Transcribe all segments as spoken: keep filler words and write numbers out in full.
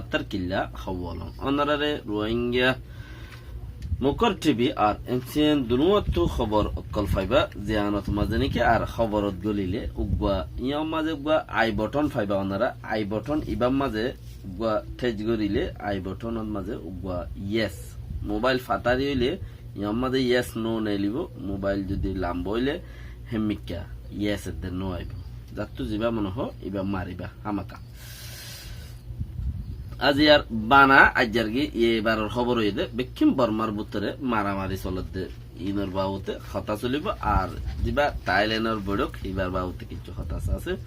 Tarkilla hóbor. Ónorare Rohingya Mukor T V ar M C N dunúattu hóbor ókkol faiba, ziyánot mazé niki ar hóborot golile uggúa, yían mazé uggúa I button faiba ónora, I button ibár mazé uggúa touch gorile, I buttonot mazé uggúa yes. Mobile fatari óile yían mazé yes no neelibo, mobile zodi lamba óile hémmikka yes edde no aibo. Zattu zibá mone hoó, ibá mariba hámaka. Aziyar bana aijjargi ibaror hóbor óiye de, bekkín Bormar bútore maramari soledde, inor babote hotá solibo, ar zibá Thailandor boiçók, ibar babote kissú hotá asé.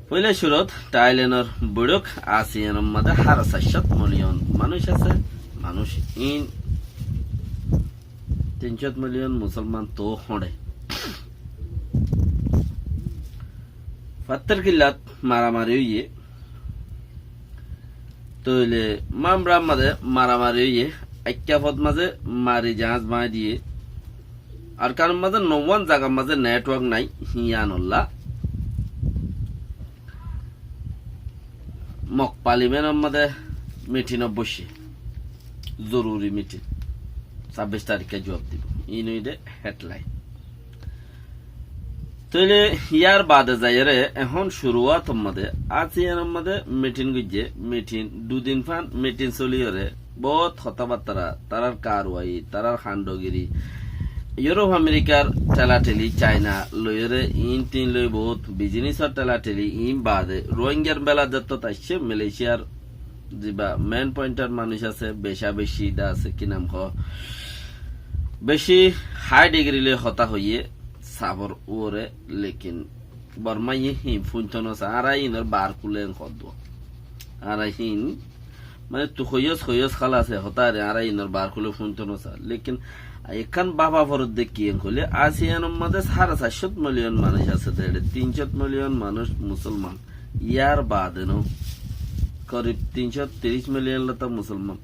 Foila cúrut Thailandor boiçók, ASEANor mazé hára sair cót miliyon manúic asé, manúic in tin cót miliyon musolman toóu hoçé. Fattarkillat maramari óiye, tóile Mamra mazé maramari óiye, Aikkafot mazé mari jaáñs báñgi diye, Arkanor mazé nowán zagar mazé network nái, híyanolla Mok Parliamentor mazé mitinot boicce, zoruri mitin, sábbic tarikka juab dibo. Iín óilde headline. Tóile yar baade zaiyóre ehón curuwátor mazé ASEANor mazé mitin goijjé, mitin dui din fán mitin soliyóre bout hotábattára, tarár karwai, tarár handogiri, Iuróp Amerikar thelathéli, Caina loiyóre iín tin loi bout bizinisor thelathéli, iín baade Rohingyar bela zettót aiccé, Malaysiar zibá mein pointor manúic asé, becabeci de asé, ki nam hoó, beci hái dhigiri loi hotá hoiyé, sabor uore, lekin Bormaye híin fúinto nosá, añára híinor bar kúle en hoddúa. Añára híin, mane, tu hoiyós, hoiyós hálas e hotáre, añára híinor bar kúle fúinto nosá. Lekin ekkán báfa foredde ki en hoilé, ASEANor mazé hára sair cót miliyon manúic asé de, eçé tin cót miliyon manúic musolman. Yar baade no, korib tin cót tiríc miliyon lóta musolman.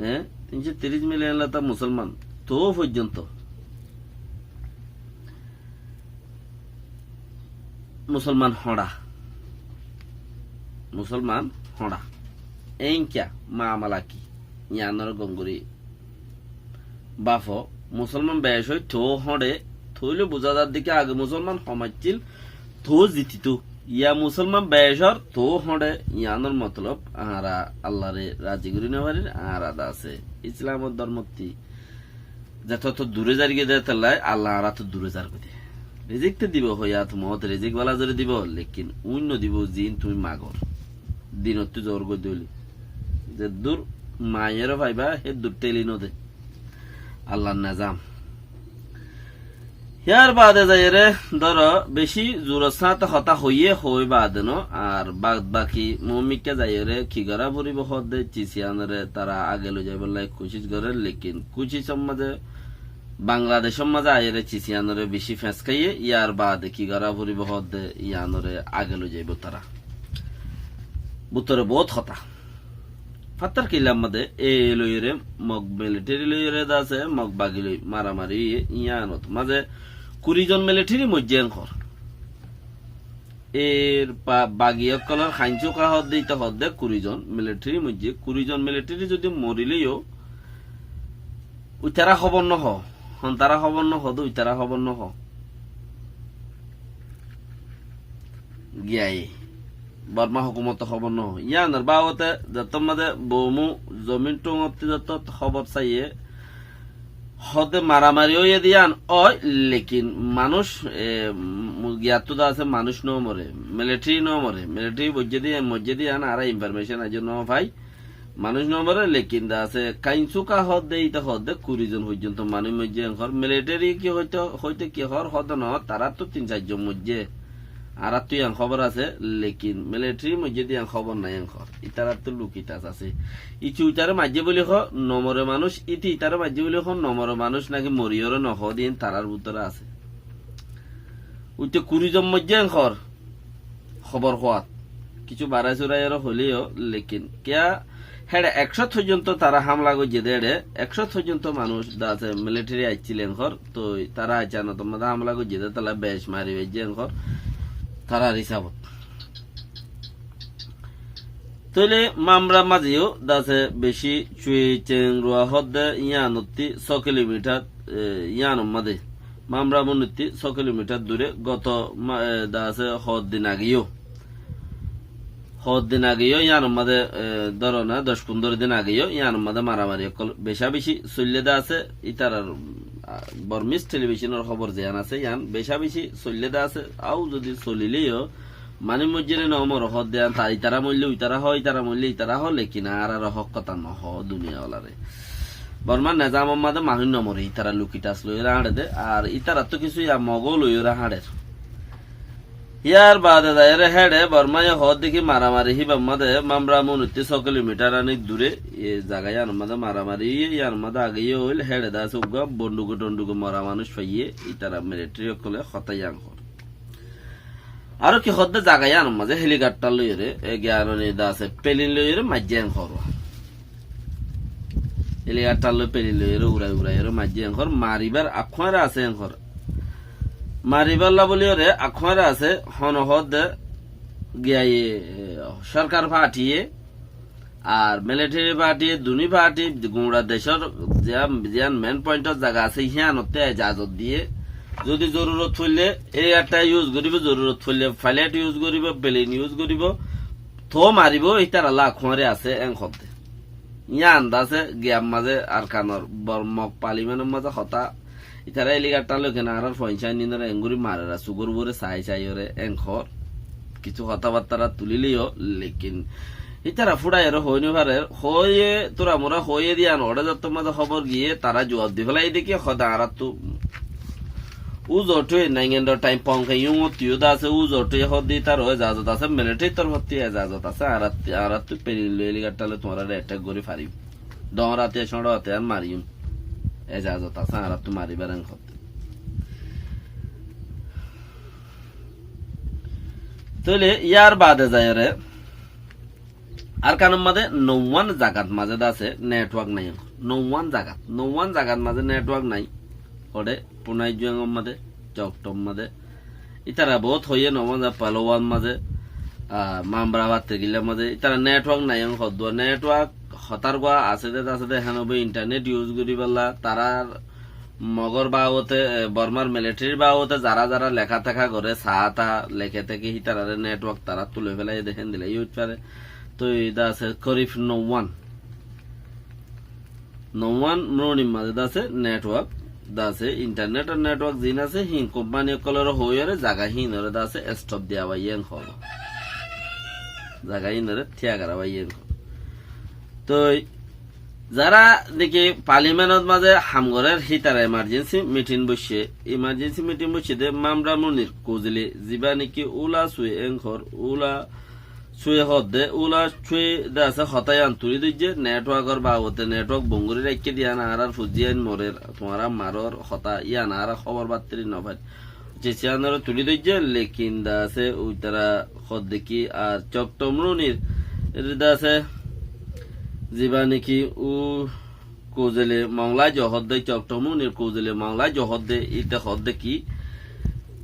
E, tin cót tiríc miliyon lóta musolman. Toóu foijjonto musolman hoçá. Musolman hoçá. Eénka mamala ki? Yíanoré gom gorí báfo, musolman bec ói toóu hoçé, tóile buzá zar de ki age musolman hom accíl, toóu zititó. Yá musolman bec ór, toóu hoçé, yíanor motolob añára Allaré razi gorí nofarir, añára de asé Islamor dormottí zetót duré zargói de, étellá Alla añárattú duré zargói de. Rizik te dibo, hoyat moót rizik bála zoré dibo, lekin uin nodibo ziín tuñí magor. Dinottú zorgói de óile, zeddúr maiyóre faiba, héddúr théli node. Allar nezam. Yar baade zaiyóre, dóro, beci zuror sáñte hotá hoiyé, hoói baade no, ar bad baki muúmikká zaiyóre ki gorá foribó hoódde, cis yíanoré tará age loi zaibólla kucíc gorér, lekin kucícor mazé Bangladecór mazé aiyóre cis yíanoré beci feñs háiye, yar baade ki gorá foribó hoódde, yíanoré age loi zaibó tará. Bútore boóut hotá. Fattarkillar mazé e loiyóre, Mog militeri loiyóre de asé, Mog bagi loi maramari óiye, yíanot mazé kuri zon militeri moijjé en hoór. Er ba-, bagi ókkolor hainsuka hoódde, íte hoódde kuri zon militeri moijjé, kuri zon militeri zodi moriléyo, uitará hóbor nohó, hontará hóbor nohó de, uitará hóbor nohó. Giyai. Borma hókumote hóbor nohó. Yíanor babote zettót mazé boumú zomin thuñottí zettót hóbor saiyé, hoódde maramari óiye de yían ói, lekin manúic, e, mu-, giyattú de asé manúic no more, militeri no more, militeri boijjé de yían, moijjé de yían, añára information aijjó no fai. Manúic no more, lekin de asé kainsuka hoódde, íte hoódde kuri zon foijjonto manúic moijjé en hoór. Militeri ki hoito, hoite ki hoór, hoódde no, taráttu tin sair zon moijjé. Añárattú yían hóbor asé, lekin militeri moijjé de yían hóbor nái en hoór. Ítarattu lukitas asé. Íte uitaré maijjé buli hoó, no more manúic, íte ítare maijjé buli hoó, no more manúic naki moriyóre no hoó de yían tarár bútore asé. Uite kuri zon moijjé en hoór. Hóbor hoóat kissú barai surai aró hoilé yó, lekin kiyá héçe ek cót foijjonto tará hámla goijjé de, héçe ek cót foijjonto manúic de asé militeri aiccíl en hoór, toi tará aicanotor mazé hámla goijjé de, tará bec mari faijjé en hoór, tarár hísabot. Tóile Mamra mazé yó dase beci Cuiceng Rua hoódde yíanottí só kilomithar, e, yíanor mazé. Mamra munittí só kilomithar dure goto ma-, e, dase hoddin age yó. Hoddin age yó yíanor mazé, e, dóro na, doc fundóro din age yó yíanor mazé maramari ókkol beca beci soille dase, ítarar, a, Bormis televisionor hóbor ziyán ase, yían beca beci soille dase, au zodi solile yó, mani moijjé né no more hoódde yían, ta itara moille uitara hoó, itara moille itara hoó, lekin añárar hók hotá no hoó duniya olaré. Bormar nezamor mazé manúic no more, itara luki tas loiyóre hañçe de, ar itarattú kissú ya Mogó loiyóre hañçer. Yar baade zaiyóre héçe Bormaye hoódde ki maramari híbar mazé Mamra munittí só kilomithar ani dure, e zaga yíanor mazé maramari, yíanor mazé age yó óil, héçe dase uggúa bonduke tonduke mora manúic faiyé, itara militari ókkole hotá yían hoór. Aró ki hoódde zaga yíanor mazé helikoptar loiyóre, e, giyanoni dase pelin loiyóre maijjé en hoór. Helikoptar loi pelin loiyóre urai uraiyóre maijjé en hoór, maribar akkuáñre asé en hoór. Maribálla buliyóre akkuáñre asé, hono hoódde giyaye, e, sorkar fatiye, ar militari fatiye, duni fati, guñça decór ziyán, ziyán men pointor zaga asé, híyanottú ezazot diye. Zodi zorurot foille, e atta yus goribo, zorurot foille, failet yus goribo, pelin yus goribo, toó maribo, ítaralla akkuáñre asé, en hoódde. Yían dase giyar mazé Arkanor bor Mog palimenor mazé hotá, itara helikoptar loi kene añárar foinsá ainninore engori marer ar sugor uore sai saiyóre en hoór. Kissú hotábattára tulile yó, lekin itara fúçaiyóre hoói no farer, hoóiye, tura mura hoóiye de yían oçé zottór mazé hóbor giyé, tara juab di félaiye de ki hoódde añárattú Uzothoi, Naingendor thaim Pongkeng yungottú yó dase, Uzothoi hoódde ítaró ezazot asé, militari torfottú ezazot asé, añárattú, añárattú pelin loi helikoptar loi tuáñrare attack gorí fariyum. Dhoóñr átiyar, cóñço átiyar mariyum. Ezazot asé añárattú maribar en hoódde. Tóile yar baade zaiyóre Arkanor mazé nouwan zagat mazé dase network nai. Nouwan zagat, nouwan zagat mazé network nai. Hoçé Punai Juengor mazé, Coktom mazé. Itara bout hoiyé nouwan zagat Paluan mazé, a, Mamra Fattirgilla mazé. Itara network nai hoddua. Network hotár gua asé de, asé de, héen óibo internet use goríballa. Tarar Mogor babote, e, Bormar militarir babote zara zara leká teká goré, saá taá leké teké, hítararé network taráttu loi félaiye de, héndilla yó óit fare. Toi de asé korib nouwan. Nouwan mrónir mazé de asé network, de asé internetor network ziín asé, híin kompani ókkolore hoóiyoré zaga híinoré de asé stop diya baiyé en hoór. Zaga híinoré tíya gorá baiyé en hoór. Toi Zara niki palimenot mazé ham gorér hítara emarjensi mitin boiccé. Emarjensi mitin boiccé de Mamra Munir Kuzili, ziba niki Ula Sui Engkor, Ula Sui hoódde, Ula Sui de asé hotá yián tulí dóijje, networkor babote, network bon gorí raikké de yián añárar fuain morer, tuáñra maror hotá yián añára hóbor battiri nofair. Ciciyanore tulí dóijje, lekin de asé uitara hoódde ki, ar Coktom Runir de asé, ziba niki u Kuzili Mongla Johódde, Coktom Runir Kuzili Mongla Johódde, íte hoódde ki,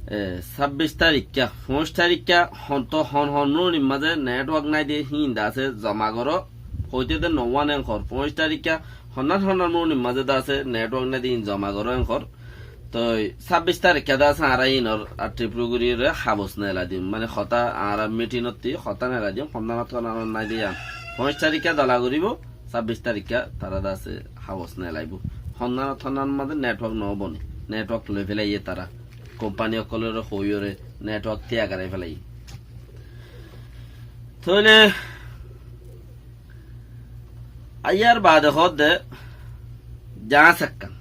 e, sábbic tarikka, foñic tarikka, hon to hon hon runir mazé network nái de híin de asé zoma goró, hoité de nouwan Engkor, foñic tarikka, honnan honnan runir mazé de asé network nái de híin zoma goró Engkor. Toi sábbic tarikka de asé añára inor ar tripru gorí re habos nelai dim. Mane hotá añára mitinot ti hotá nelai dim. Honnanot honnanot nai de yián. Foñic tarikka dola goríbo, sábbic tarikka tara de asé habos nelaibo. Honnanot honnan mazé network no bone. Network loi felaiye tara. Kompani okkolore hoiyore network tiya gorai felaiye. Toile Aiyar baade hoódde jaáñs ekkán.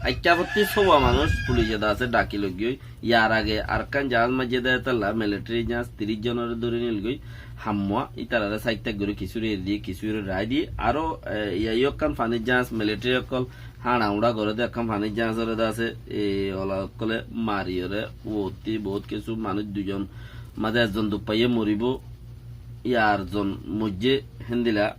Aikká fottí sówa manúic fulice de asé dhaki loigiyói. Yar age arekkán jaáñs maijjé de étalla militari jaáñs tiríc zonore dóri nilgói. Hammúa ítarare saittak gorí kissúre eri diyé, kissúre raái diyé. Aró, e, iyá yó ekkán fanír jaáñs militari ókkol háñça uñça goré de ekkán fanír jaáñsore de asé, e, ola ókkole mariyóre uottí bout kissú manúic duizon mazé ekzon duk faiyé moribó. Yar zon moijjé héndilla.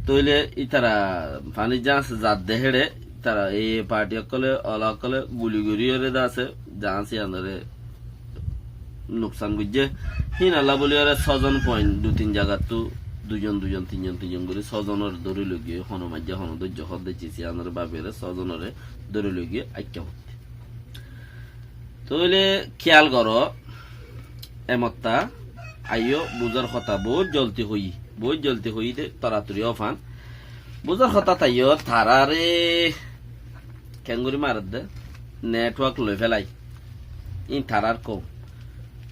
Tóile ítara fanír jaáñs zadde héçe, ítara ei parti ókkole, ola ókkole guli goríyore de asé, jaáñs yiánore nuksan goijjé. Híinolla bóliyore sózon fuain dui tin zagattú Duizon duizon, tinzon tinzon gorí sózonore dóri loi giyé, hono maijjé hono dóijjo hoódde cis, iánore báfiyore sózonore dóri loi giyé aikká hoódde. Tóile kiyál goró, emottá aiyó buzár hotá boóut zolti hoiyí, boóut zolti hoiyí dé, toratori ófan. Buzár hotá taiyó taráre keéngorí maredde, network loi félai. Íin tarár koum.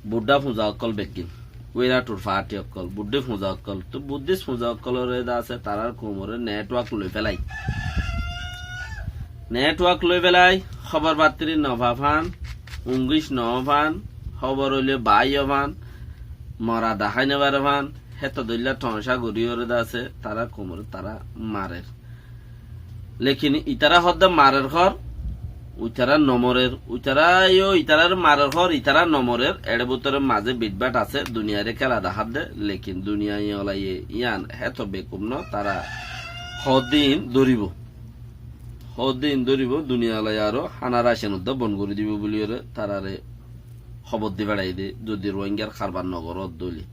Buddha fuñza ókkol beggín. Wiratur faáti ókkol, Buddhi fuñza ókkol. Tó Buddhist fuñza ókkolore de asé, tarár koumoré network loi félai. Network loi félai, hóbor battiri nofafán, ungíc nofán, hóbor óile baáiyo fán, mora dahái nofaré fán, héto dóilla thoóñca goríyoré de asé, tarár koumoré tará marer. Lekin itará hoódde marer hoór, uitará nomorer, uitará yó itarár marer hoór, itará nomorer, eçé bútore mazé bitbát asé, duniyairé kéla dahádde, lekin duniyaiyolayé yían héto bekuf no, tará hoódde iín dóribou. Hoódde iín dóribou, duniyaiyolayé aró hána racen uddá bon gorí dibou bóliyoré taráre hóbor di beçaiyé dé, zodi Ruáingar karbar nogoró dóile.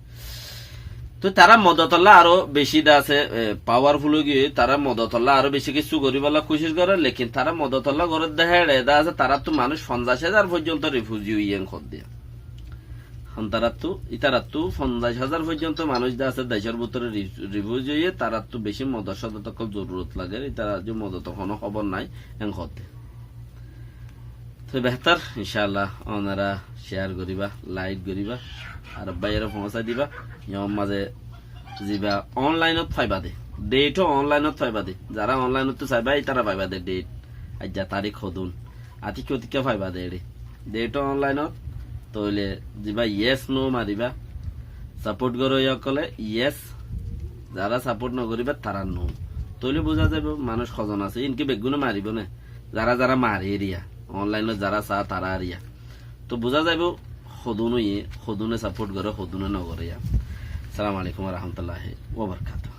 Tói tará modotollá aró bicí de asé, e, powerful ói giyói, tará modotollá aró bicí kessú goríbollá kucíc goré, lekin tará modotollá gorédde héçe de asé, taráttu manúic fonzaic házar foijjonto rifuzi óiye en hoódde. Hon taráttu, ítarattú fonzaic házar foijjonto manúic de asé, decór bútore ri-, rifuzi óiye, taráttu bicí modot sodot ókkol zorurot lager, ítarar ze modotor honó hóbor nái, en hoódde. Tói behétor, incálla, onora share goríba, like goríba, ar báiyore foóñsai diba, yór mazé ziba onlainot faiba de, date ó onlainot faiba de, zará onlainottú saiba, ítara faiba de date, aijja tarík hodún, atíkka utíkka faiba de eçé. Date ó onlainot, tóile ziba yes no mariba, saport goróya ókkole yes, zará saport nogoríba tará no. Tóile buzá zaibou manúic hozon asé, inki beggúne maribóu né. Zará zará mare eriya, onlainot zará saá tará eriya. Tóu buzá zaibou hodún óiye, hodúne saport goré, hodúne nogoré yían. Assalamu alaikum wa rahmatullahi wa barakatuhu.